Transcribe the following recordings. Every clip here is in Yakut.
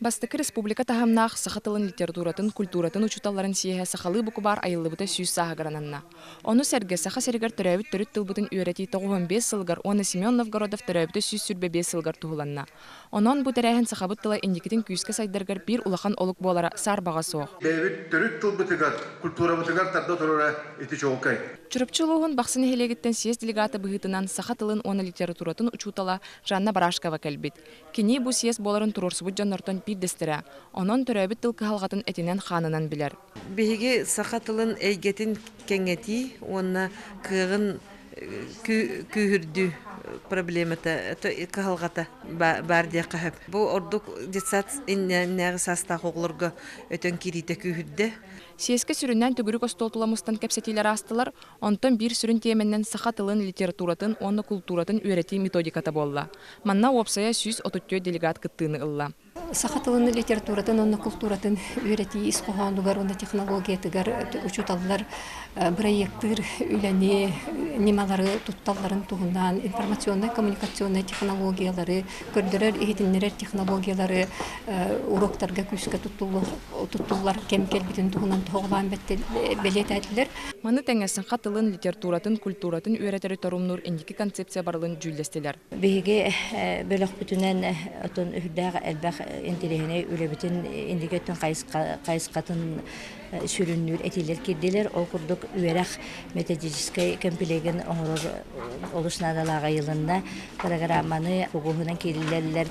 Бастакы республика таһымнаах саха тылын литературатын, культуратын учууталларын съеһэ сахалыы букубаар айыллыбыта 100 сааһыгар ананна. Ону сэргэ Саха сиригэр төрөөбүт төрүт тылбытын үөрэтии 95 сылыгар уонна Семен Новгородов төрөөбүтэ 125 сылыгар туһуланна. Онон бу тэрээһин сахабыт тыла инникитин күүскэ сайдарыгар биир улахан олук буолара саарбаҕа суох. Бэйэбит төрүт тылбытыгар, культурабытыгар тарда турара ити чуолкай. Чурапчы улууһун Бахсы нэһилиэгиттэн съезд делегата быһыытынан саха тылын уонна литературатын учуутала Жанна Барашкова кэлбит. Кини бу съезд буоларын туруорсубут дьоннортон биирдэстэрэ. Онон төрөөбүт тыл кыһалҕатын этинэн-хаанынан билэр. Биһиги саха тылын эйгэтин кэҥэтии уонна кыаҕын күүһүрдүү проблемата, кыһалҕата баар диэххэ сөп. Бу ордук детсад иннинээҕи саастаах оҕолорго өтөн киириитэ күүһүрдэ. Съезкэ сүрүннээн төгүрүк остуол тула мустан кэпсэтиилэр аастылар, онтон биир сүрүн тиэмэннэн саха тылын, литературатын уонна култууратын үөрэтии методиката буолла. Манна уопсайа 134 делегат кыттыыны ылла. Саха тылын, литературатын уонна култууратын үөрэтии ис хоһоонугар уонна технологиятыгар учууталлар бырайыактыыр үлэни, ньымалары тутталларын туһунан информационнай-коммуникационнай технологиялары, көрдөрөр, иһитиннэрэр технологиялары уруоктарга күүскэ туттуллар кэм кэлбитин туһунан тоһоҕолоон бэлиэтээтилэр. Маны тэҥэ саха тылын, литературатын, культуратын үөрэтэри торумнуур инники концепция барылын дьүүллэстилэр. Биһиги бөлөхпүтүнэн отон үрдээх элбэх интэриэһинэй үлэбитин инники өттүн хайысхатын сүрүннүүр этиилэр киирдилэр. Ол курдук үөрэх методическай кэмпилиэгин оҥорор олус наадалааҕа ыйылынна. Программаны кугуһунан киириллэллэр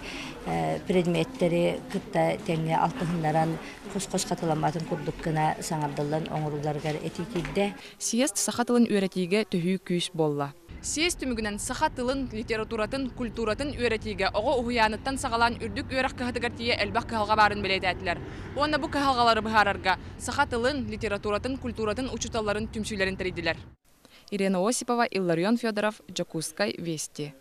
предметтэри кытта тэҥҥэ алтыһыннаран хос-хос хатыламматын курдук гына саҥардыллан оҥорулларыгар этии киирдэ. Съезд саха тылын үөрэтиигэ төһүү күүс буолла. Съезд түмүгүнэн саха тылын, литературатын, культуратын үөрэтиигэ оҕо уһуйааныттан саҕалаан үрдүк үөрэх кыһатыгар тиийэ элбэх кыһалҕа баарын бэлиэтээтилэр. Уонна бу кыһалҕалары быһаарарга саха тылын, литературатын, культуратын учууталларын түмсүүлэрин тэрийдилэр. Ирина Осипова, Илларион Федоров, Дьокуускай, Вести.